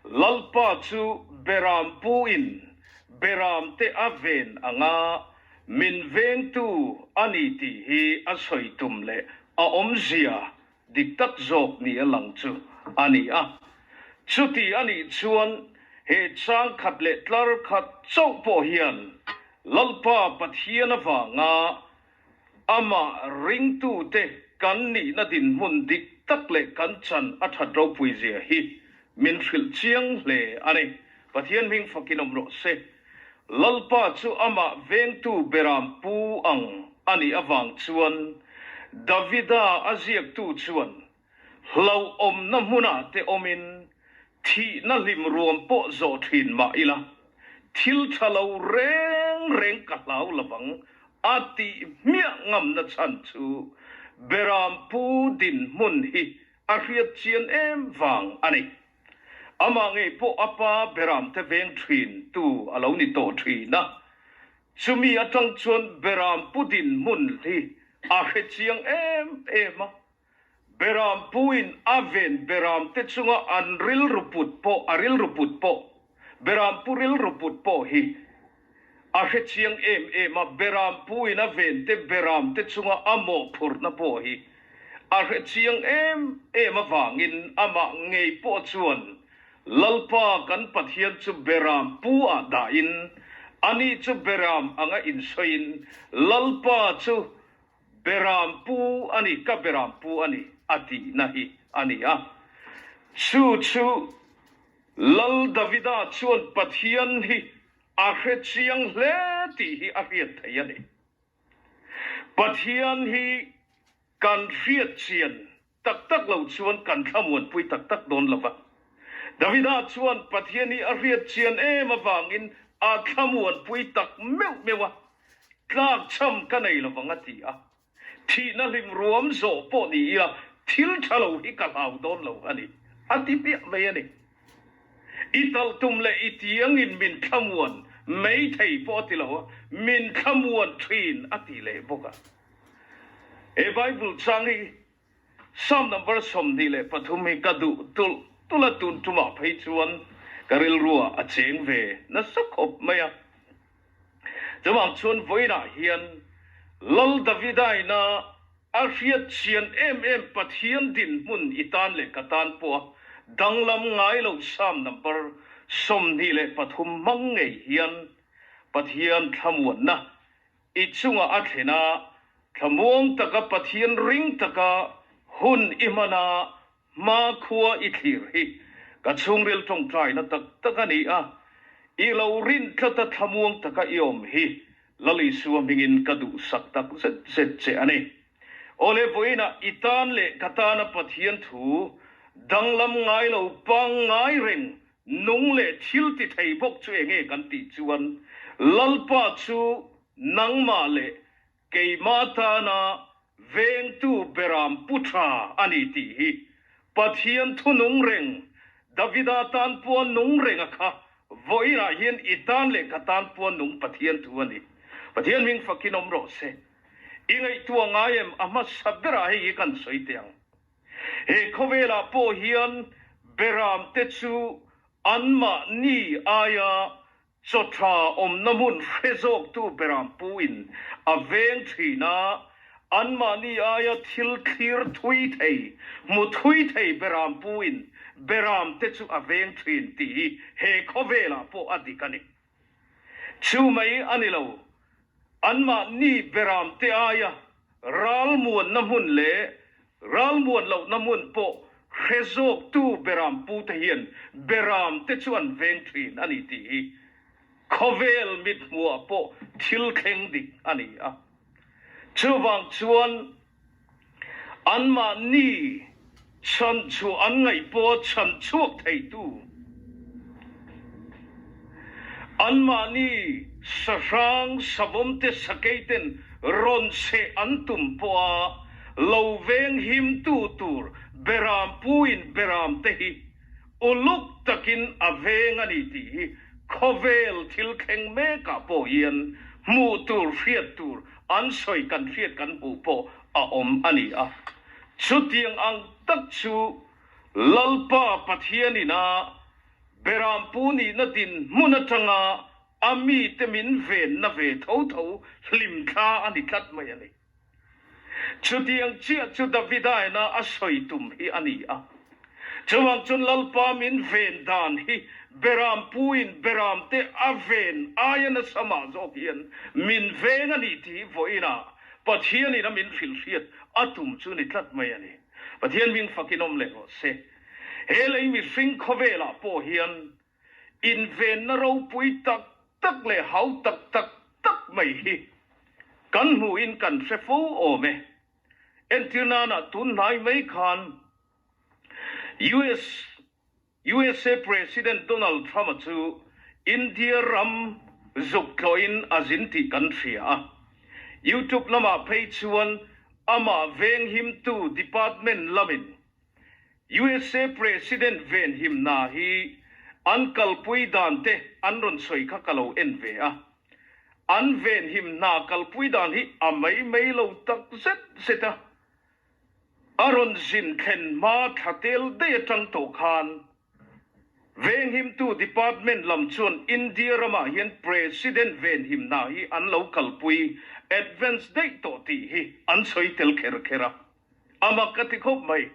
Lalpa chu Beram puin Beramte a ven anga min vengtu a ni tih hi a sawi tum leh a awmzia dik tak zawk ni a lang chu a ni a. Chuti a nih chuan he chang khat leh tlar khat chauh pawh hian Lalpa Pathian avanga Amah ringtute kan nihna dinhmun dik tak leh kan chan a that ropui zia hi min hrilh chiang hle a ni. Pathian hming fakin awm rawh se. Lalpa chu amah vengtu beram pu ang a nih avang chuan Davida a ziaktu chuan Hlauhawmna hmunah te awmin thihna hlim ruam pawh zawh thin mah ila, thil tha lo reng reng ka hlau lovang a tih hmiah ngamna chhan chu Berampu dinhmun hi a hriat chian em vang a ni. Amah ngei pawh a pa Beramte veng thin tu a lo ni tawh thin a, chumi atang chuan Berampu dinhmun hi a hre chiang em em a. Beram puin a ven beram te chunga an rilru put pawh, a rilru put pawh, beram pu rilru put pawh hi a hre chiang em em a, beram puin a ven te beram te chunga a mawhphurhna pawh hi a hre chiang em em avangin amah ngei pawh chuan Lalpa kan Pathian chu beram pu ah dahin ani chu beram anga insawiin Lalpa chu Beram pu a ni, ka beram pu a ni, a tihna hi a ni a. Chu chu Lal Davida chuan Pathian hi a hre chiang hle tih hi a hriat thei a ni. Pathian hi kan hriat chian Tak tak lo chuan kan thlamuanpui tak tak dawn lo va. Davida chuan Pathian hi a hriat chian em avangin a thlamuanpui tak meuh meuh a, Tlakchham ka nei lovang a ti a. Thihna hlim ruam zawh pawh ni ila thil tha lo hi ka hlau dawn lo a ni, a ti piah mai a ni. I talh tum leh i tiangin min thlamuan mai thei pawh a ti lo a, min thlamuan thin a ti leh bawk a. He Bible chang hi Psalm number 23 hi ka duh tulh tulh a, tun tumah phei chuan ka rilruah a cheng ve nasa khawp mai a. Chuvang chuan vawiinah hian Lal Davidaina a hriat chian em em Pathian dinhmun i tan leh ka tan pawh a danglam ngai lo Psalm number 23 hmang ngei hian Pathian thlamuanna I chungah a thlen a, thlamuang taka Pathian ring taka hun i hman a, hma khua i thlir hi ka chhungril tawngtaina tak tak a ni a, i lo rin tlat a thlamuang taka i awm hi Lal Isua hmingin ka duhsak tak zet zet che a ni. Awle vawiinah i tan leh ka tana Pathian thu danglam ngai lo pangngai reng Nung leh thil ti thei bawk chu enge kan tih chuan Lalpa chu nangmah leh keimah tana vengtu beram pu tha a ni tih hi Pathian thu nung reng Davida tan pua nung reng a kha vawiinah hian i tan leh ka tan pua nung Pathian thu a ni. Pathian hming fakin awm rawh se. I ngaihtuah ngai em a hmasa berah hei hi kan sawi teh ang. He khawvelah pawh hian beramte chu anmahni aia chaw tha awmna hmun hre zawktu beram puin a veng thin a, anmahni aia thil thlir thui thei, hmu thui thei beram puin beramte chu a veng thin tih hi he khawvelah pawh a dik a ni. Chu mai a ni lo, anmahni beramte aia ralmuanna hmun leh ralmuan lohna hmun pawh hre zawktu beram pute hian beramte chu an veng thin a ni tih hi khawvel mithmuhah pawh thil thleng dik a ni a. Chuvang chuan Anmahni chhanchhuah an ngaih pawha chhanchhuak theitu, anmahni sahrang savawmte sakeiten rawn cheh an tum pawha lo veng himtu tur berampuin beramte hi uluk takin a veng a ni tih hi khawvel thil thleng mekah pawh hian hmuh tur hriat tur an sawi kan hriat kan hmuh pawh a awm a ni a. Chutiang ang tak chu Lalpa Pathianin a. Berampu nihna dinhmun atanga a mite min venna ve tho tho hlimthla a ni tlat mai a ni. Chutiang chiah chu Davida ina a sawi tum hi a ni a. Chuvang chuan Lalpa min ven dan hi Berampuin Beramte a ven aia nasa mah zawk hian min veng a ni tih hi vawiinah Pathianin a min hrilhhriat a tum chu ni tlat mai a ni. Pathian hming fakin awm leh rawh se. He lei mihring khawvelah pawh hian invenna ropui tak tak leh hau tak tak tak mai hi kan hmuhin kan hre fo awm e. Entir nana tun hnai mai khan US USA President Donald Trump-a chu India ram zuk tlawhin a zin tih kan hria a. YouTube lamah phei chuan amah venghimtu department lamin USA President venhimna hi an kalpui dan te an rawn sawi kha ka lo en ve a. An venhimna kalpui dan hi a mai mai lo tak zet zet a. A rawn zin thlen hma thla tel daih atang tawh khan Venghimtu Department lam chuan India ramah hian President venhimna hi an lo kalpui advance daih tawh tih hi an sawi tel kher kher a. A mak ka ti khawp mai.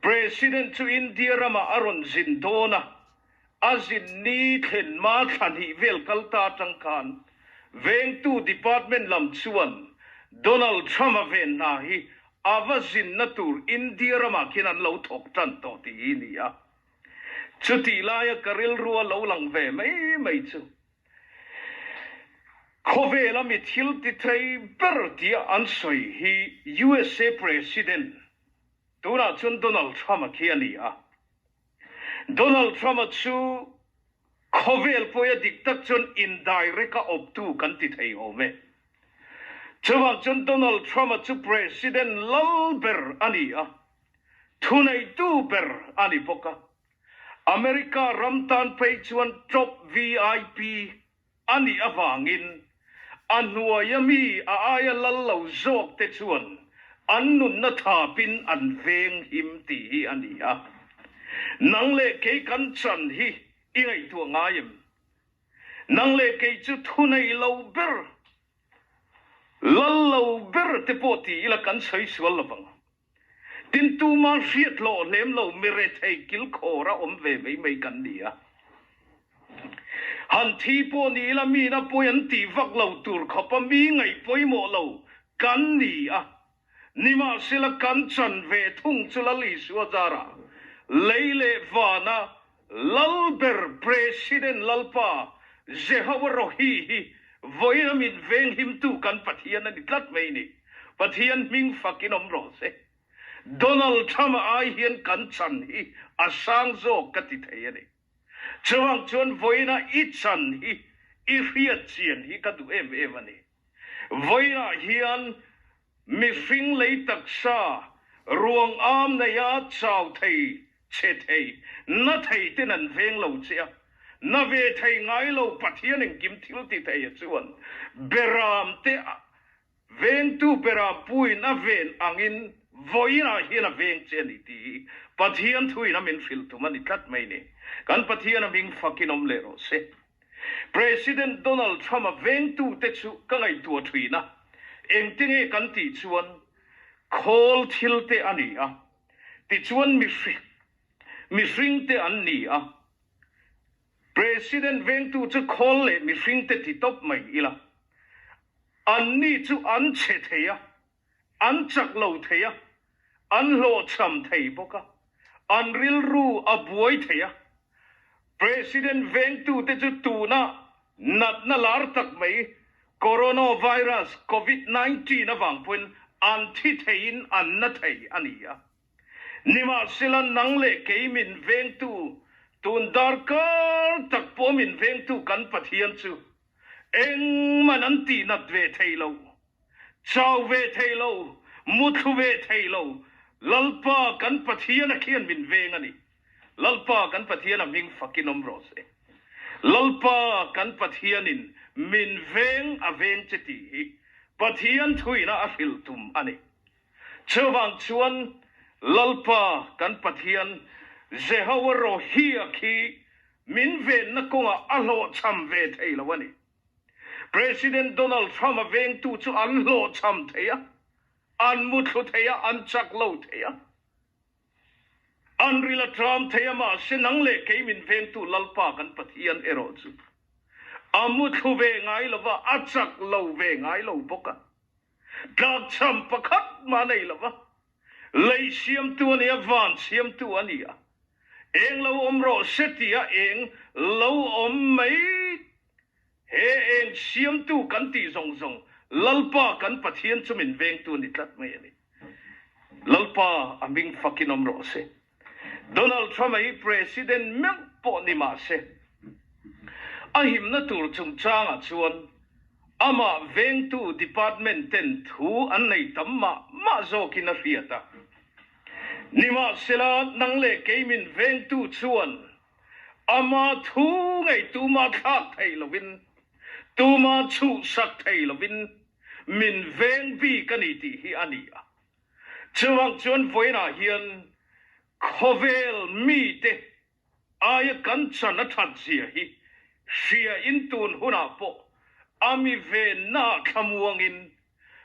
President chu India ramah a rawn zin dawn a, A zin ni thlen hma thla hnih vel kal ta atang khan vengtu department lam chuan Donald Trump-a ven hna hi a va zinna tur India ramah khian an lo thawk tan tawh tih hi ni a. Chutih laia ka rilrua lo lang ve mai mai chu khawvela mi thil ti thei ber tia an sawi hi USA President tunah chuan Donald Trump-a khi a ni a. Donald Trump-a chu khawvel pawia dik tak chuan indirect a awptu kan ti thei awm e. Chuvang chuan Donald Trump-a chu President lal ber a ni a, thuneitu ber a ni bawk a. America ram tan phei chuan top VIP A nih avangin a hnuaia mi a aia lal lo zawk te chuan an nunna thapin an veng him tih hi a ni a. Nang leh kei kan chan hi i ngaihtuah ngai em? Nang leh kei chu thunei lo ber, lal lo ber te pawh ti ila kan sawi sual lovang. Tin, tuma hriat hlawh hlem lo mi rethei kilkhawr a awm ve mai mai kan ni a. Han thi pawh ni ila mina pawi an tih vak lo tur khawpa mi ngaih pawimawh lo kan ni a. Nimahsela kan chan ve thung chu Lal Isua zarah lei leh vana Lal ber President Lalpa Jehovah Rohi hi vawiin a min venghimtu kan Pathian a ni tlat mai ni. Pathian hming fakin awm rawh se. Donald Trump-a ai hian kan chan hi a sang zawk ka ti thei a ni. Chuvang chuan vawiina i chan hi i hriat chian hi ka duh em em a ni. Vawiinah hian mihring lei taksa ruang am neia chau thei, chhe thei, na thei ten an veng lo che a, na ve thei ngai lo Pathian engkim thil ti thei a chuan Beram te vengtu Beram puin a ven angin vawiinah hian a veng che a ni tih hi Pathian thuin a min hrilh tum a ni tlat mai ni. Kan Pathian a hming fakin awm leh rawh se. President Donald Trump-a vengtute chu ka ngaihtuah thin a, engte nge kan tih chuan khawl thilte a ni a, tichuan mihringte an ni a. President vengtu chu khawl leh mihringte ti tawp mai ila, anni chu an che thei a, An chak lo thei a, an hlawhchham thei bawk a, an rilru a buai thei a. President vengtute chu tuna natna lar tak mai Coronavirus, Covid 19 avang pawhin an thi theiin an na thei a ni a. Nimahsela nang leh kei min vengtu, tun darkar tak pawh min vengtu kan Pathian chu engman an tihnat ve thei lo. Chau ve thei lo, muthlu ve thei lo, Lalpa kan Pathian a khian min veng a ni. Lalpa kan Pathian a hming fakin awm rawh se. Lalpa kan Pathianin min veng a veng che tih hi Pathian thuina a hrilh tum a ni. Chuvang chuan Lalpa kan Pathian Jehovah Rohi a khi. min venna kawngah a hlawhchham ve thei lo a ni. President Donald Trump-a vengtu chu an hlawhchham thei a, an muthlu thei a, an chak lo thei a, an ril a tram thei a, mahse nang leh kei min vengtu Lalpa kan Pathian erawh chu a muthlu ve ngai lo va, a chak lo ve ngai lo bawk a, tlakchham pakhat mah a nei lo va. Lei siamtu a ni a, van siamtu a ni a, eng lo awm rawh se tia eng lo awm mai he eng siamtu kan tih zawng zawng Lalpa kan Pathian chu min vengtu a ni tlat mai a ni. Lalpa a hming fakin awm rawh se. Donald Trump-a hi President meuh pawh ni mah se, a himna tur chungchangah chuan amah vengtu department ten thu an nei tam mah mah zawkin a hriat a. Nimahsela, nang leh kei min vengtu chuan ama thu ngei tuma thlak thei lovin, tuma chhuhsak thei lovin min veng bik a ni tih hi a ni a. Chuvang chuan vawiinah hian khawvel mite aia kan chan a that zia hi hria in tun hunah pawh a mi vennaah thlamuangin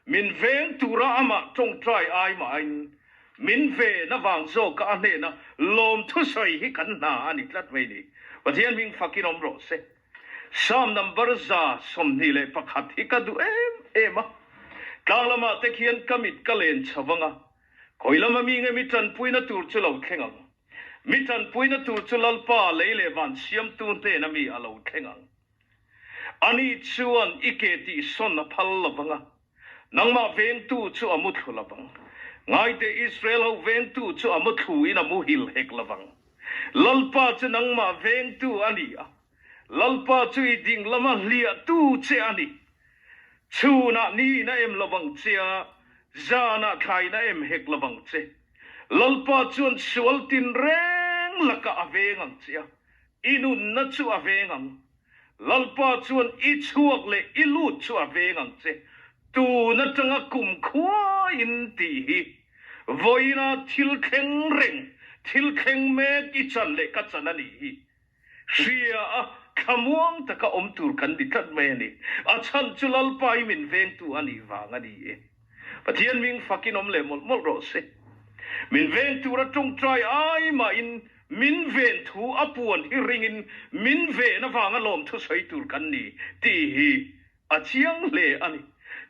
min veng tura amah tawngtai ai mahin min ven avang zawka a hnena lawmthusawi hi kan hna a ni tlat mai ni. Pathian hming fakin awm rawh se. Psalm number 121 hi ka duh em em a. Tlang lamah te khian ka mit ka len chho vang a, khawi lama mi nge mi tanpuina tur chu lo thleng ang? Mi tanpuina tur chu Lalpa lei leh van siamtu hnena mi a lo thleng ang. Ani chuan i ke tihsawn a phal lo vang a, nangmah vengtu chu a muthlu lo vang. Ngaite Israel ho vengtu chu a muthlu in a muhil hek lo vang. Lalpa chu nangmah vengtu a ni a, Lalpa chu i ding lama hliahtu che a ni. Chhunah niin a em lovang che a, zanah thlain a em hek lovang che. Lalpa chuan sual tinreng lakah a veng ang che a, i nunna chu a veng ang. Lalpa chuan i chhuak leh i lut chu a veng ang che. Tun atanga kum khuain tih hi vawiina thil thleng reng, thil thleng mek i chan leh ka chan a nih hi. Hria a, thlamuang taka awm tur kan ni tlat mai a ni. A chhan chu Lalpa i min vengtu a nih vang a ni e. Pathian hming fakin awm leh mawlh mawlh rawh se. Min veng tura tawngtai ai mahin min ven thu a puan hi ringin min ven avanga lawmthu sawi tur kan ni tih hi A chiang hle a ni.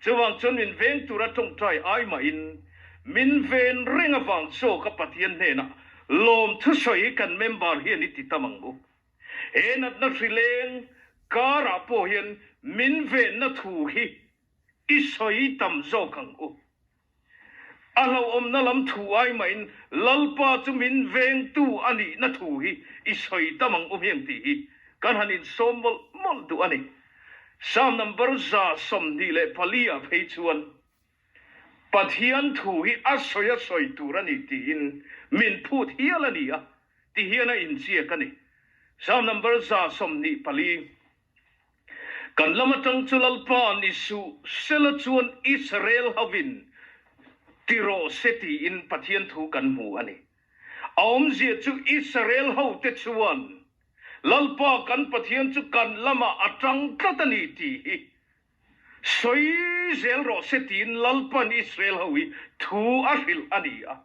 Chuvang chuan min veng tura tawngtai ai mahin min ven reng avang zawka Pathian hnenah lawmthu sawi kan member hian i ti tam ang u. He natna hrileng karah pawh hian min venna thu hi i sawi tam zawk ang u. A hlauhawmna lam thu ai mahin Lalpa chu min vengtu a nihna thu hi i sawi tam ang u hmiang tih hi kan han insawm mawlh mawlh duh a ni. Psalm number 24 ah phei chuan Pathian thu hi a sawi a sawi tur a ni tiin min phut hial a ni a ti hian a inziak a ni. Psalm number 24. Kan lam atang chu Lalpa ni suh sela chuan Israel hovin ti rawh se tiin Pathian thu kan hmu a ni. A awmzia chu Israel hote chuan Lalpa kan Pathian chu kan lamah a tang tlat a ni tih hi sawi zel rawh se tiin Lalpan Israel ho hi thu a hrilh a ni a.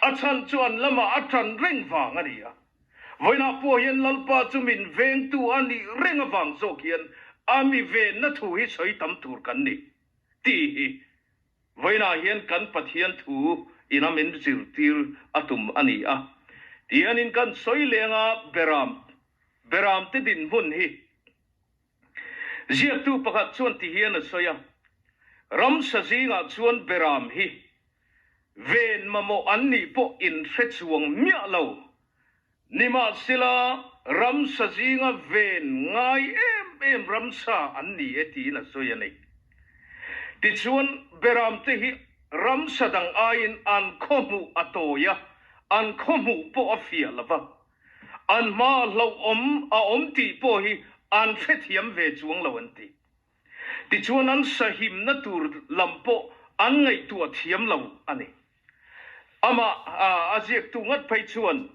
A chhan chu an lamah a ṭan reng vang a ni a. Vawiinah pawh hian Lalpa chu min vengtu a nih reng avang zawk hian a mi venna thu hi sawi tam tur kan ni tih hi vawiinah hian kan Pathian thu ina min zirtir a tum a ni a. Tihianin kan sawi lenga Beram, Beramte dinhmun hi ziaktu pakhat chuan tihian a sawi a, Ramsa zingah chuan Beram hi Ven mamawh an nih pawh in hre chuang miah lo. Nimahsela, ramsa zinga ven ngai em em ramsa an ni e tiin a sawi a ni. Tichuan, Beramte hi ramsa dang aiin an khawhmuh a tawi a, an khawhmuh pawh a fiah lo va. An hmaah hlauhawm a awm tih pawh hi an hrethiam ve chuang lo an ti. Tichuan an sahimna tur lam pawh an ngaihtuah thiam lo a ni. Amah a ziaktu ngat phei chuan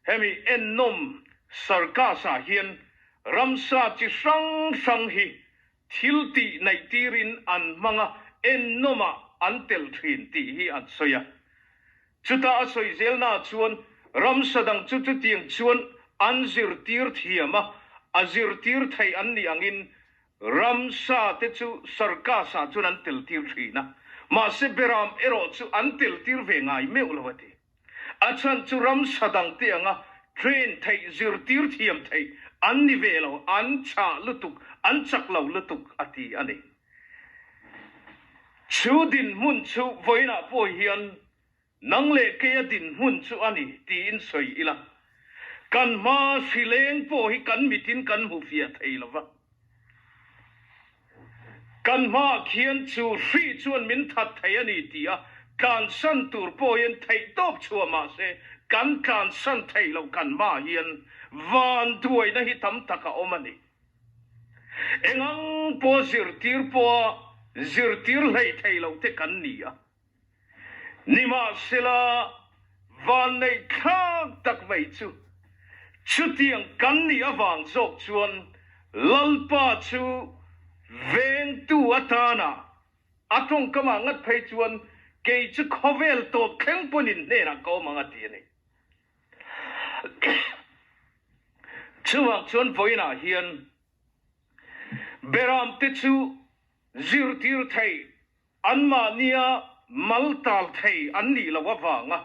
hemi ennawm. Circus-ah hian ramsa chi hrang hrang hi thil tih neih tirin an hmang a, ennawmah an tel thin tih hi an sawi a. Chuta a sawi zelnaah chuan ramsa dang chu chutiang chuan an zirtir thiam a, a zirtir theih an nih angin ramsa te chu circus-ah chuan an tel tir thin a, mahse beram erawh chu an tel tir ve ngai meuh lo a ti. A chhan chu ramsa dang te anga train theih, zirtir thiam theih an ni ve lo, an chah lutuk, an chak lo lutuk a ti a ni. Chu dinhmun chu vawiinah pawh hian nang leh keia dinhmun chu a ni tiin sawi ila, kan hma hrileng pawh hi kan mitin kan hmu fiah thei lo va. Kan hmaah khian chu hri chuan min that thei a ni ti a, tlansan tur pawh hian theihtawp chhuah mah se kan tlansan theih loh kan hmaah hian vanduaina hi tam tak a awm a ni. Engang pawh zirtir pawha zirtir hleih theih loh te kan ni a. Nimahsela, vanneih thlak tak mai chu chutiang kan nih avang zawk chuan Lalpa chu vengtu atana a tawngkamah ngat phei chuan kei chu khawvel tawp thleng pawn in hnenah ka awm ang a ti a ni. Chuvang chuan vawiinah hian Beramte chu zirtir theih Anmahnia mal tal thei an nih loh avanga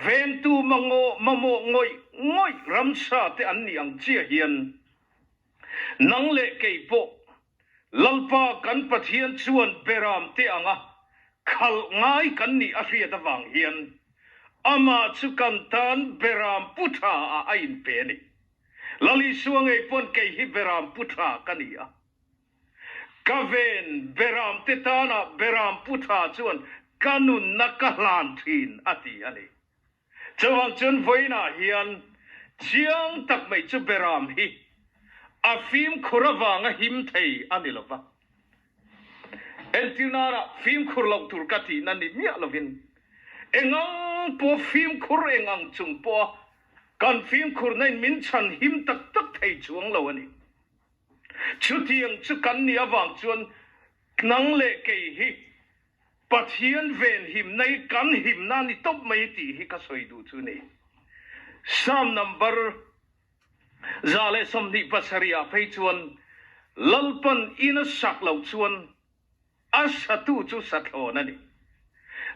vengtu mamawh ngawih ngawih ramsa te an nih ang chiah hian nang leh kei pawh Lalpa kan Pathian chuan beram te anga khalh ngai kan nih a hriat avang hian amah chu kan tan beram pu tha ah a inpe a ni. Lal Isua ngei pawn kei hi beram pu tha ka ni a. Ka ven beram te tana beram pu tha chuan ka nunna ka hlan thin a ti a ni. Chuvang chuan vawiinah hian chiang tak mai chu beram hi a fimkhur avanga him thei a ni lova. Entirnara fimkhur loh tur ka tihna ni miah lovin engang pawh fimkhur eng ang chung pawha kan fimkhurna in min chhan him tak tak thei chuang lo a ni. Chutiang chu kan nih avang chuan nang leh kei hi Pathian venhimna hi kan himna a ni tawp mai tih hi ka sawi duh chu ni. Psalm number 127 ah phei chuan Lalpan in a sak loh chuan a satu chu sathlawn a ni.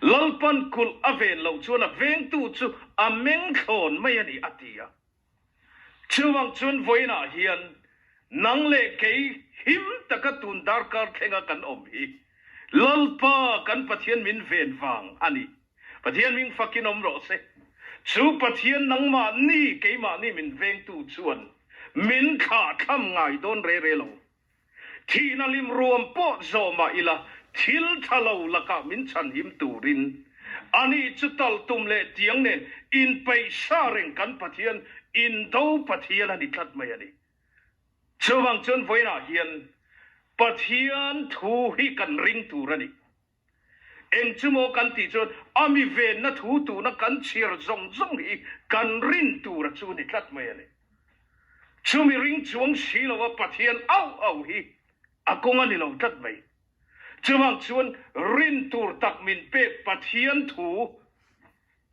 Lalpan kulh a ven loh chuan a vengtu chu a meng thlawn mai a ni a ti a. Chuvang chuan vawiinah hian nang leh kei him taka tun darkar thlenga kan awm hi Lalpa kan Pathian min ven vang a ni. Pathian hming fakin awm rawh se. Chu Pathian nangmahni keimahni min vengtu chuan min thlah thlam ngai dawn re re lo. Thihna hlim ruam pawh zawh mah ila thil tha lo lakah min chhanhim turin ani chu tal tum leh tiang nen inpeih sa reng kan Pathian indo Pathian a ni tlat mai a ni. Chuvang chuan vawiinah hian Pathian thu hi kan ring tur a ni. Eng chu maw kan tih chuan a mi venna thu tuna kan chhiar zawng zawng hi kan rin tura chu ni tlat mai a ni. Chumi ring chuang si lova Pathian auh auh hi a kawng a ni lo tlat mai. Chuvang chuan rin tur tak min pek Pathian thu,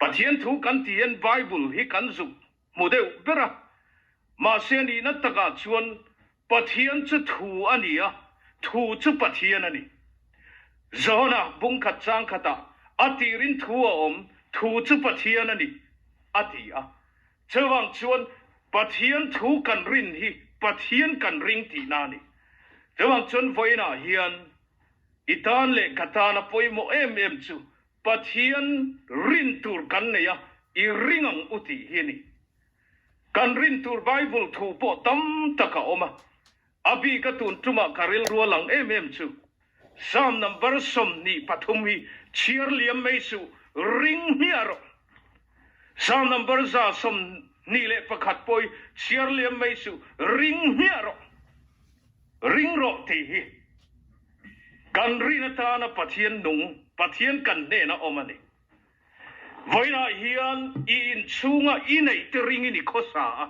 Pathian thu kan tih hian Bible hi kan zuk hmu deuh ber a, mahse a nihna takah chuan Pathian chu thu a ni a, thu chu Pathian a ni. Johana bungkhat chang khatah a tirin thu a awm, thu chu Pathian a ni, a ti a. Chuvang chuan Pathian thu kan rin hi Pathian kan ring tihna a ni. Chuvang chuan vawiinah hian i tan leh ka tana pawimawh em em chu Pathian rin tur kan nei a, i ring ang u tih hi a ni. Kan rin tur Bible thu pawh tam tak a awm a, a bika tun tumah ka rilru a lang em em chu Psalm number 23 hi chhiar liam mai suh, ring hmiah rawh. Psalm number 121 pawh hi chhiar liam mai suh, ring hmiah rawh. Ring rawh tih hi kan rin atana Pathian nung, Pathian kan hnena awm a ni. Vawiinah hian i inchhunga i neih te ringin i khawsa a.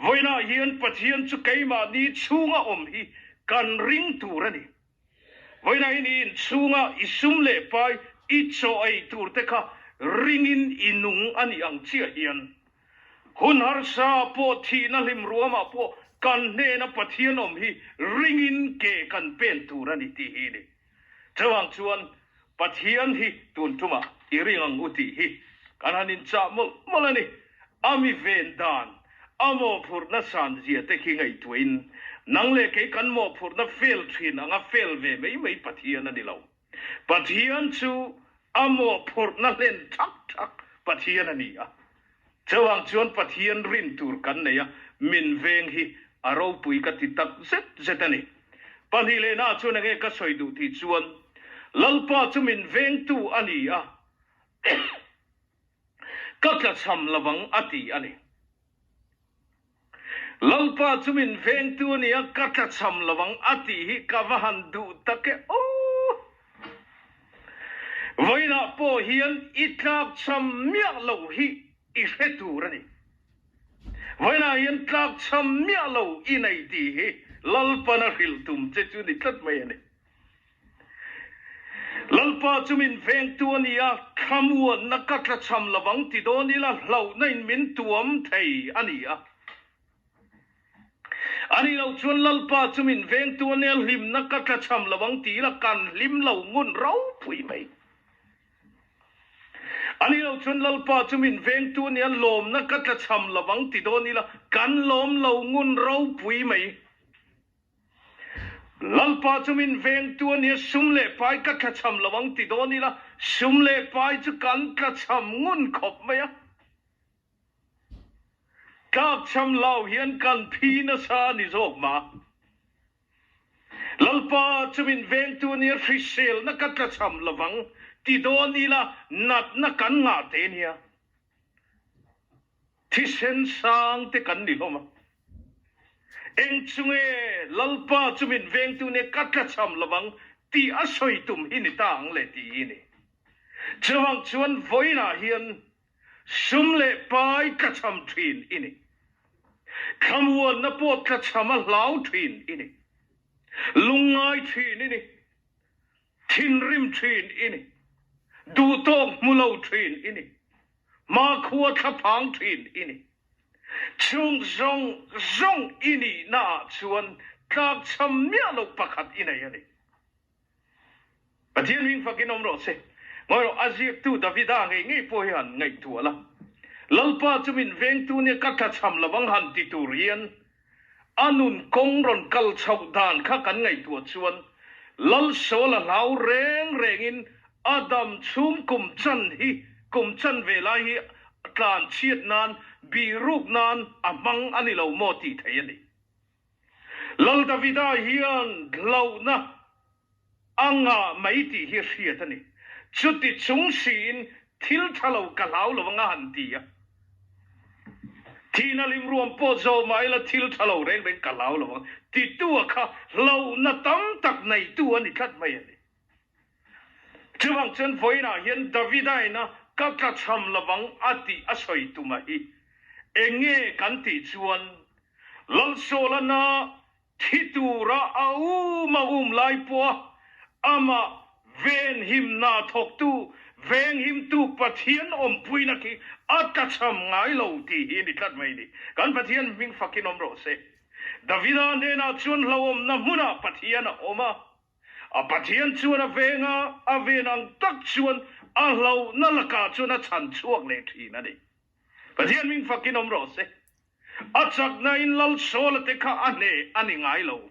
Vawiinah hian Pathian chu keimahni chhunga awm hi kan ring tur a ni. Vawiinah hian i inchhunga i sum leh pai, i chaw ei tur te kha ringin i nung a nih ang chiah hian hun harsa pawh thihna hlim ruamah pawh kan hnena Pathian awm hi ringin ke kan pen tur a ni tih hi a ni. Chuvang chuan Pathian hi tun tumah i ring ang u tih hi kan han inchah mawlh mawlh a ni. A mi ven dan, a mawhphurhna san zia te khi ngaihtuahin nang leh kei kan mawhphurhna fel thin anga fel ve mai mai Pathian a ni lo. Pathian chu a mawhphurhna hlen thak thak Pathian a ni a. Chuvang chuan Pathian rin tur kan nei a, min veng hi a ropui ka ti tak zet zet a ni. Pahnilehna chuan enge ka sawi duh tih chuan, Lalpa chu min vengtu a ni a, ka tlachham lovang a ti a ni. Lalpa chu min vengtu a ni a, ka tlachham lovang a tih hi ka va han duh tak e aw! Vawiinah pawh hian i tlakchham miah lo hi i hre tur a ni. Vawiinah hian tlakchham miah lo i nei tih hi Lalpan a hrilh tum che chu ni tlat mai a ni. Lalpa chu min vengtu a ni a, thlamuanna ka tlachham lovang ti dawn ila hlauhna in min tuam thei a ni a. A nih loh chuan Lalpa chu min vengtu a nia, hlimna ka tlachham lovang ti ila kan hlim lo ngun ropui mai. A nih loh chuan Lalpa chu min vengtu a nia, lawmna ka tlachham lovang ti dawn ila kan lawm lo ngun ropui mai. Lalpa chu min vengtu a nia, sum leh pai ka tlachham lo ang ti dawn ila, sum leh pai chu kan tlachham ngun khawp mai a. Tlakchham lo hian kan phi nasa a ni zawk ma. Lalpa chu min vengtu a nia, hriselna ka tlachham lo ang ti dawn ila, natna kan ngah te nia. Thisen sang te kan ni hlawm a. Eng chu nge Lalpa chu min vengtu nia ka tlachham lovang tih a sawi tum hi ni ta ang le tih hi ni. Chuvang chuan vawiinah hian sum leh pai tlachham thin i ni. Thlamuanna pawh tlachham a hlau thin i ni. Lungngai thin i ni. Thinrim thin i ni. Duhtawk hmu lo thin i ni. Hmakhua thlaphang thin i ni. Chung zawng zawng i nihna ah chuan tlakchham miah loh pakhat i nei a ni. Pathian hming fakin awm rawh se. Ngawi rawh, a ziaktu Davida ngei ngei pawh hi han ngaihtuah la. Lalpa chu min vengtu nia ka tlachham lovang han ti tur hian A nun kawng rawn kal chhoh dan kha kan ngaihtuah chuan Lalsawla hlau reng rengin a dam chhung kum chan hi kum chan ve lai hi tlan chhiat nan bihruk nan a hmang a ni lo maw tih theih a ni. Lal Davida hian hlauhna A ngah mai tih hi hriat a ni. Chuti chung siin thil tha lo ka hlau lo anga han ti a. Thihna lim ruam pawh zawh mah ila thil tha lo reng reng ka hlau lo ang titu a kha hlauhna tam tak neitu a ni tlat mai a ni. Chuvang chuan vawiinah hian Davidaina ka tlachham lovang a tih a sawi tuma hi eng nge kan tih chuan Lalsawlana Thi tura a um a um lai pawha amah venhimna thawktu, venghimtu Pathian awmpuina khi a tlachham ngai lo tih hi a ni tlat mai ni. Kan Pathian hming fakin awm rawh se. Davida hnenah chuan hlauhawmna hmunah Pathian a awm a. A Pathian chuan a veng a, a ven ang tak chuan a hlauhna lakah chuan a chhan chhuak leh thin a ni. Pathian hming fakin awm rawh se. A chaknain Lal Sawla te kha a hneh a ni ngai lo.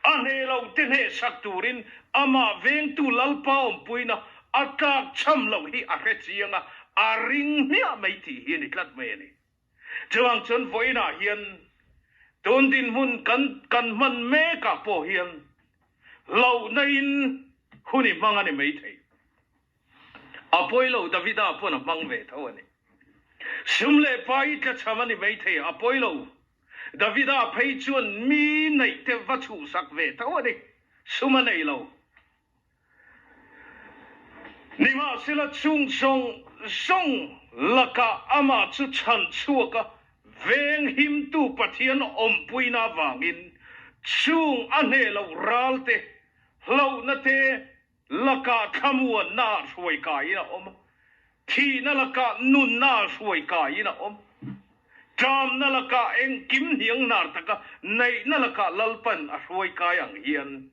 A hneh lo te hneh sak turin amah vengtu Lalpa awmpuina a tlak cham loh hi a hre chiang a, a ring hmiah mai tih hi a ni tlat mai a ni. Chuvang chuan vawiinah hian tun dinhmun kan kan hman mekah pawh hian hlauhna in hun i hmang a ni maithei. A pawi lo, Davida pawn a hmang ve tho a ni. Sum leh pai i tlachham a ni maithei, a pawi lo. Davida phei chuan mi neih te va chhuhsak ve tho a ni, sum a nei lo. Nimahsela chung zawng zawng lakah amah chu chhan chhuak a, veng himtu. Pathian awmpuina avangin chung a hneh loh ral te, hlauhna te lakah thlamuanna ah hruai kaiin a awm a, thihna lakah nunna ah hruai kaiin a awm. Ṭamna lakah engkim hniang hnar taka neihna lakah Lalpan a hruai kai ang hian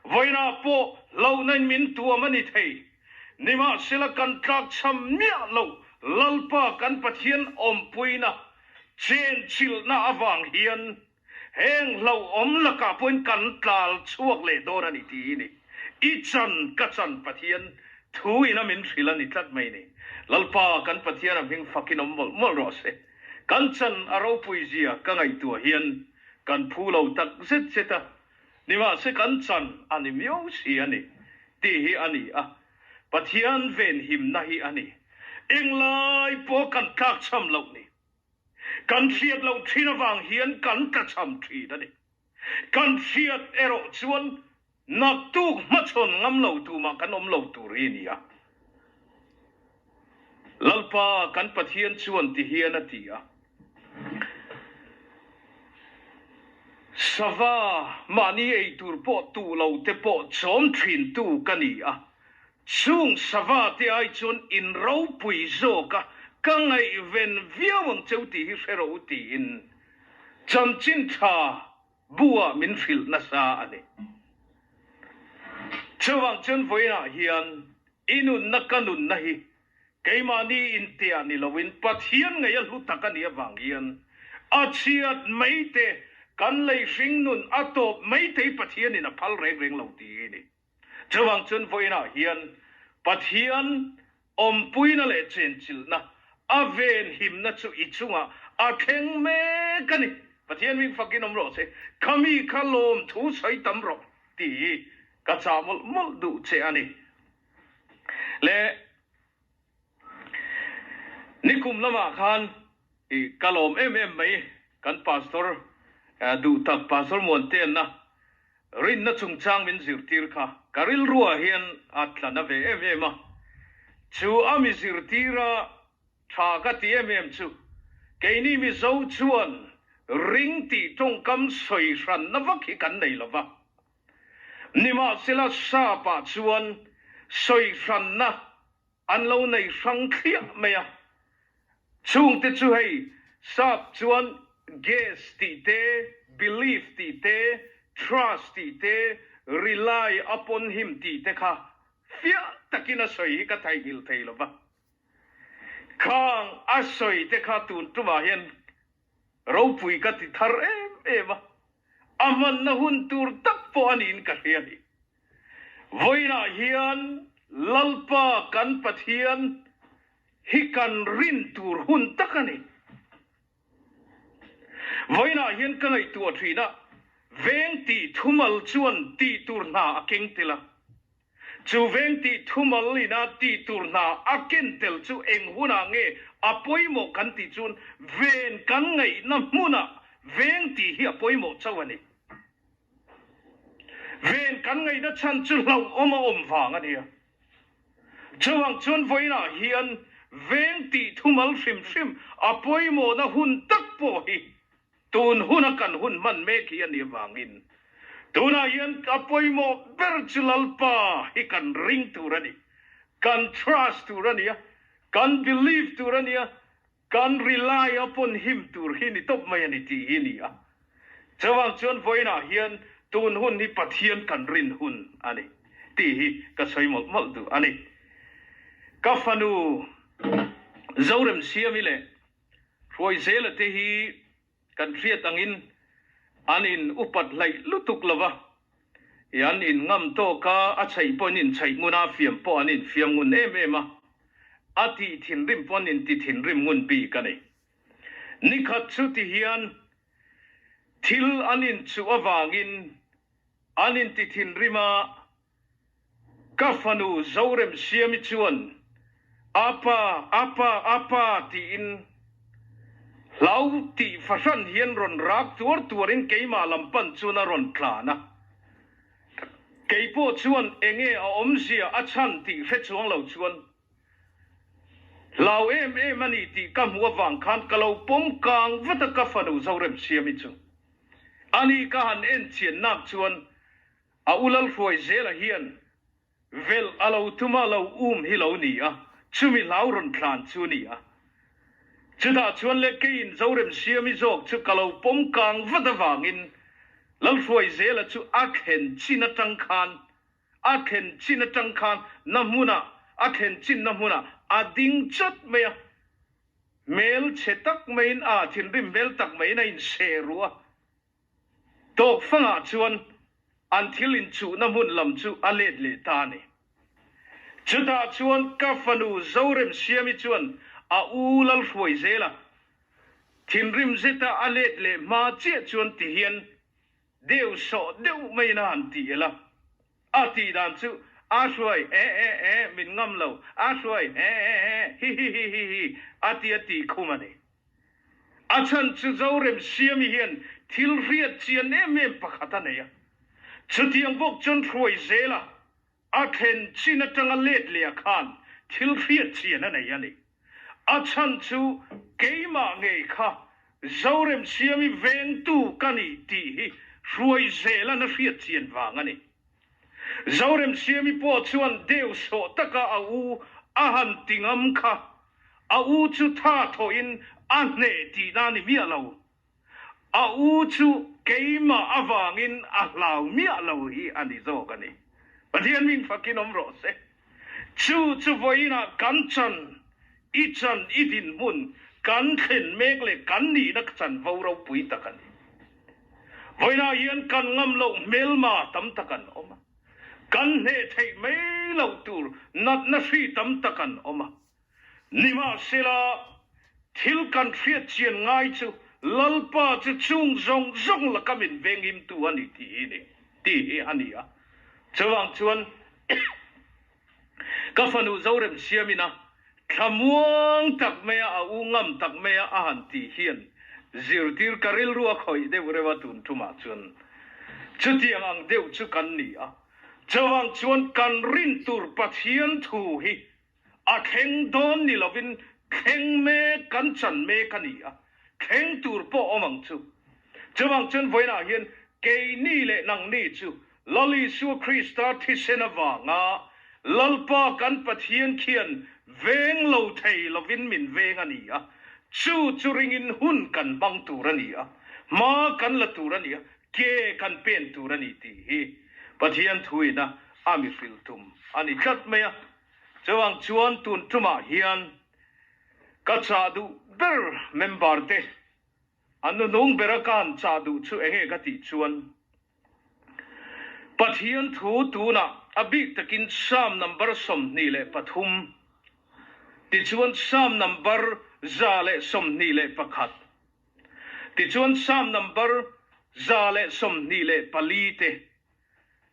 vawiinah pawh hlauhnain min tuam a ni thei. Nimahsela kan tlakchham miah lo Lalpa kan Pathian awmpuina chenchilhna avang hian Heng hlauhawm lakah pawhin kan tlal chhuak leh dawn a ni tih hi ni. I chan ka chan Pathian thu ina min hrilh a ni tlat mai ni. Lalpa kan Pathian a hming fakin awm mawlh mawlh rawh se. Kan chan a ropui zia ka ngaihtuah hian kan phu lo tak zet zet a, nimahse kan chan a ni miau si a ni tih hi a ni a. Pathian venhimna hi a ni. Englai pawh kan tlakchham loh ni. Kan hriat loh thin avang hian kan tlachham thin a ni. Kan hriat erawh chuan naktuk hmachhawn ngam lo tumah kan awm lo tur hi a ni a. Lalpa kan Pathian chuan ti hian a ti a, Sava mahni ei tur pawh tuh lo te pawh chawm thin tu ka ni a, Chung sava te ai chuan in ropui zawk a, ka ngaihven viau ang cheu tih hi hre rawh u tiin chanchin tha bu ah min hrilh nasa a ni. Chuvang chuan vawiinah hian i nunna ka nunna hi keimahni intiah ni loin Pathian ngei a hlu tak a nih avang hian a chhiat mai te kan lei hring nun a tawp mai te hi Pathianin a phal reng reng lo tih hi a ni. Chuvang chuan vawiinah hian Pathian awmpuina leh chenchilhna a venhimna chu i chungah a thleng mek a ni. Pathian ming fakin awm rawh se, Kha mi kha lawmthu sawi tam rawh tih hi ka chah mawlh mawlh duh che a ni. Le nikum lamah khan i ka lawm em em mai kan Pastor duh tak Pastor Muanteanna Rinna chungchang min zirtir kha ka rilruah hian a tla na ve em em a, chu a mi zirtira tha ka ti em em chu keini Mizo chuan ring tih tawngkam sawi hranna vak hi kan nei lo va. Nimahsela Sap-ah chuan sawi hranna An lo nei hrang thliah mai a. Chungte chu hei sap chuan guess tih te, believe tih te, trust tih te, rely upon him tih te kha fiah takin a sawi hi ka theihnghilh thei lo va. Khang a sawi te kha tun tumah hian ropui ka ti thar em em a. A hmanna hun tur tak pawh a niin ka hria ni. Vawiinah hian Lalpa kan Pathian hi kan rin tur hun tak a ni. Vawiinah hian ka ngaihtuah thin a, veng tih thumal chuan tih tur hna a keng tel a. Chu veng tih thumal ina tih tur hna a ken tel chu eng hunah nge a pawimawh kan tih chuan ven kan ngaihna hmunah veng tih hi a pawimawh chauh a ni. Ven kan ngaihna chhan chu hlauhawm a awm vang a nia. Chuvang chuan vawiinah hian veng tih thumal hrim hrim a pawimawhna hun tak pawh hi tun huna kan hun hman mek hi a nih avangin tunah hian a pawimawh ber chu Lalpa hi kan ring tur a ni, kan trust tur a nia, kan believe tur a nia, Kan rely upon him tur hi ni tawp mai a ni tih hi a ni a. Chuvang chuan vawiinah hian tun hun hi Pathian kan rin hun a ni tih hi ka sawi mawlh mawlh duh a ni. Ka fanu Zoremsiami leh Hruaizela te hi Kan hriat angin an in upat hlaih lutuk lo va, i an in ngam tawk a, a chheih pawh an in chheih ngun a, a fiam pawh an in fiam ngun em em a, a tih thinrim pawh an in ti thinrim ngun bik a ni. Nikhat chu ti hian thil an in chuh avangin an in ti thinrim a, Ka fanu Zoremsiami chuan, Apa, apa, apa tiin hlau tih fahran hian rawn rak tuar tuarin keimah lam pan chuan a rawn tlan a. Keipawh chuan enge a awmzia a chhan tih hre chuang lo chuan. Hlau em em a ni tih ka hmuh avang khan ka lo pawm kang vat a ka fanu Zoremsiami chu. Ani ka han en chian nak chuan a u Lalhruaizela hian Velh a lo tum a lo um hi lo ni a, chumi hlau rawn tlan chu ni a. Chutah chuan le keiin Zoremsiami zawk chu ka lo pawm kang vat avangin Lalhruaizela chu a thlen chin atang khan a thlen chin atang khan na hmunah a thlen chinna hmunah a ding chat mai a. Hmel chhe tak maiin a thinrim hmel tak maiin a inseh ruh a. Tawk fangah chuan an thil inchuhna hmun lam chu a let leh ta a ni. Chutah chuan ka fanu Zoremsiami chuan a u Lalhruai zel a, thinrim zeta a let leh hma chiah chuan tihian deuh sawh deuh maiin a han ti el a. A tih dan chu a hruai e e e min ngam lo, a hruai e e e hi hi hi hi hi a ti a tih khum a ni. A chhan chu Zoremsiami hian thil hriat chian em em pakhat a nei a. Chutiang bawk chuan hruai zela a thlen chin atanga let leh ah khan thil hriat chian a nei a ni. A chhan chu keimah ngei kha Zoremsiami vengtu ka ni tih hi hruai zela na hriat chian vang a ni. Zoremsiami pawh chuan deuh sawh taka a u a han ti ngam kha A u chu tha thawhin a hneh tihna a ni miah lo. A u chu keimah avangin a hlau miah lo hi a ni zawk a ni. Pathian min fakin awm rawh se. Chu chu vawiinah kan chan, i chan, i dinhmun, kan thlen mek leh kan nihna chanvo ropui tak a ni. Vawiinah hian kan ngam loh hmelma tam tak an awm a. Kan hneh theih mai loh tur natna hri tam tak an awm a. Nimahsela, thil kan hriat chian ngai chu Lalpa chu chung zawng zawng laka min venghimtu a ni tih hi ni tih hi a ni a. Chuvang chuan ka fanu Zoremsiamina thlamuang tak maia a u ngam tak maia a han tih hian zirtir ka rilru a khawih deuh reuh a tun tumah chuan chutiang ang deuh chu kan ni a. Chuvang chuan kan rin tur Pathian thu hi A thleng dawn ni lovin thleng mek kan chan mek a ni a, thleng tur pawh awm ang chu. Chuvang chuan vawiinah hian keini leh nangni chu Lal Isua Krista thisen avanga Lalpa kan Pathian khian veng lo thei lovin min veng a ni a, chu chu ringin hun kan hmang tur a ni a, hma kan la tur a ni a, ke kan pen tur a ni tih hi Pathian thuina a mi hrilh tum a ni tlat mai a. Chuvang chuan tun tumah hian ka chah duh ber member te an nunung bera ka han chah duh chu enge ka tih chuan Pathian thu tunah a bik takin Psalm number 23 tichuan Psalm number 121 tichuan Psalm number 124 te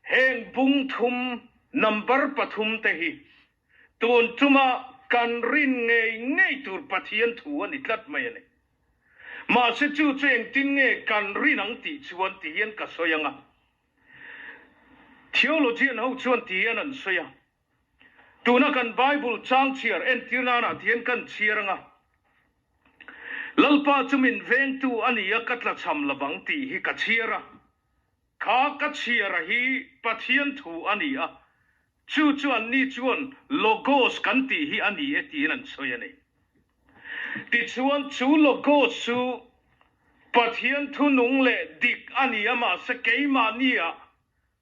Heng bung thum number pathum te hi tun tuma kan rin ngei ngei tur Pathian thu a ni tlat mai a ni. Mahse chu chu engtin nge kan rin ang tih chuan ti hian ka sawi ang a. Theologian ho chuan ti hian an sawi a. Tuna kan Bible chang chhiar entir nanah ti hian kan chhiar ang a. Lalpa chu min vengtu a ni a ka tlachham lovang tih hi ka chhiar a. Kha ka chhiara hi Pathian thu a ni a, chu chu anni chuan Logos kan tih hi a ni e tiin an sawi a ni. Tichuan chu Logos chu Pathian thu nung leh dik a ni a mahse keimahnia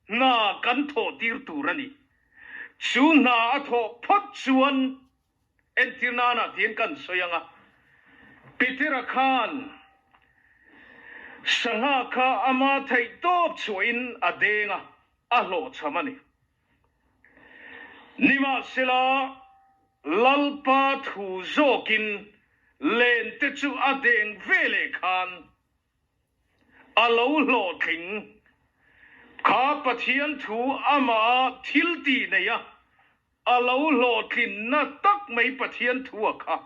hna kan thawh tir tur a ni. Chu hna a thawh phawt chuan Entir nanah tiin kan sawi ang a, Petera khan sangha kha ama theih tawp chhuahin a deng a, a hlawhchham a ni. Nimahsela, Lalpa thu zawkin len te chu a deng ve leh khan a lo hlawhtling. Kha Pathian thu amah thil tih nei a, A lo hlawhtlinna tak mai Pathian thu a kha.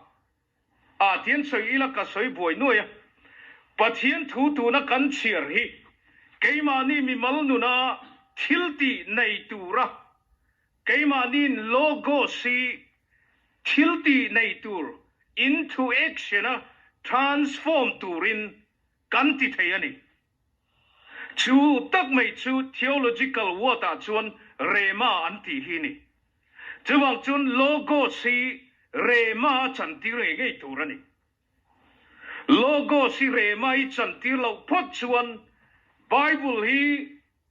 Ah tian sawi ila ka sawi buai nuai a. Pathian thu tuna kan chhiar hi keimahni mimal nuna thil tih nei tura keimahniin logos hi. thiltih nei tur into action a transform turin kan ti thei a ni. Chu tak mai chu theological word ah chuan rhema an tih hi ni. Chuvang chuan logos hi rhema a chantir ngei ngei tur a ni. Logos hi rhema i chantir loh phawt chuan Bible hi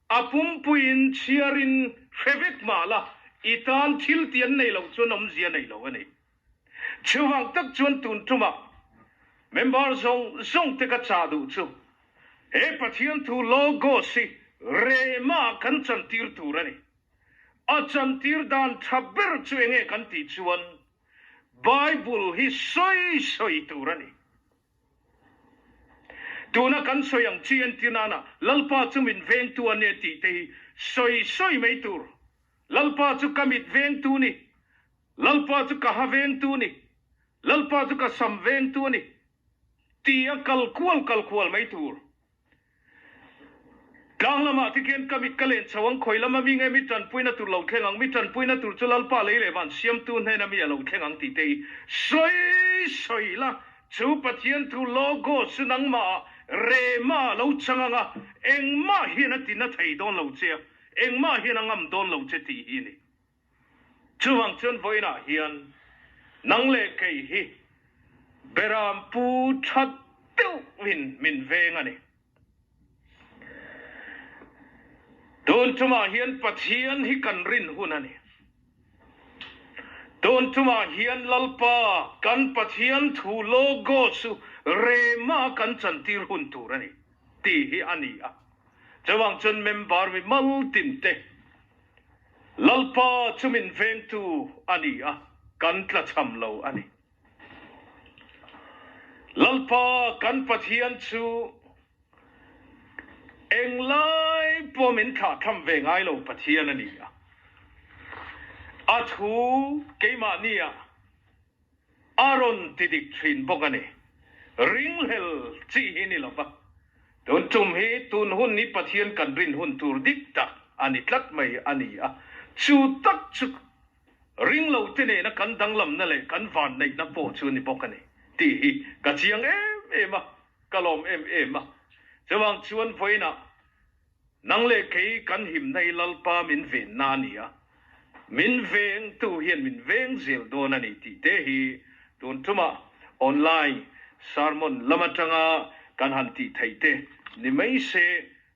a pumpuiin chhiarin hre vek mah la, i tan thil tih an nei loh chuan awmzia nei lo a ni. Chuvang tak chuan tun tumah member zawng zawng te ka chah duh chu he Pathian thu Logos hi rehmah kan chantir tur a ni. A chantir dan tha ber chu enge kan tih chuan Bible hi sawi sawi tur a ni. Tuna kan sawi ang chi entir nana Lalpa chu min vengtu a nia tih te hi sawi sawi mai tur. Lalpa chu ka mit vengtu ni. Lalpa chu ka ha vengtu ni. Lalpa chu ka sam vengtu a ni tih a kal kual kal kual mai tur. Tlang lamah te khian ka mit ka len chho ang, khawi lama mi nge mi tanpuina tur lo thleng ang, mi tanpuina tur chu Lalpa lei leh van siamtu hnena mi a lo thleng ang tih te hi sawi sawi la, chu Pathian thu Logos chu nangmah ah rema a lo chang ang a, engmah hian a tina thei dawn lo che a, engmah hian a ngam dawn lo che tih hi a ni. Chuvang chuan vawiinah hian nang leh kei hi Berampu tha deuhin min veng a ni. Tun tumah hian Pathian hi kan rin hun a ni. Tun tumah hian Lalpa kan Pathian thu Logos chu rema kan chantir hun tur a ni tih hi a ni a. Chuvang chuan member mi mal tinte Lalpa chu min vengtu a ni a, kan tlachham lo a ni. Lalpa kan Pathian chu englai pawh min thlahthlam ve ngai lo Pathian a ni a, a thu keimahnia A rawn ti dik thin bawk a ni. Ringhlel chi hi ni lova, tun tum hi tun hun hi Pathian kan rin hun tur dik tak a ni tlat mai a ni a, chu tak chu ringlo te nena kan danglamna leh kan vanneihna pawh chu ni bawk a ni tih hi ka chiang em em a, ka lawm em em a. Chuvang chuan vawiinah Nang leh kei kan himna hi Lalpa min venna a ni a, min vengtu hian min veng zel dawn a ni tih te hi tun tumah online sermon lam atanga kan han tih theih te ni mai se,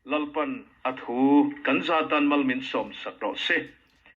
Lalpan a thu kan zatan mal min sawm sak rawh se.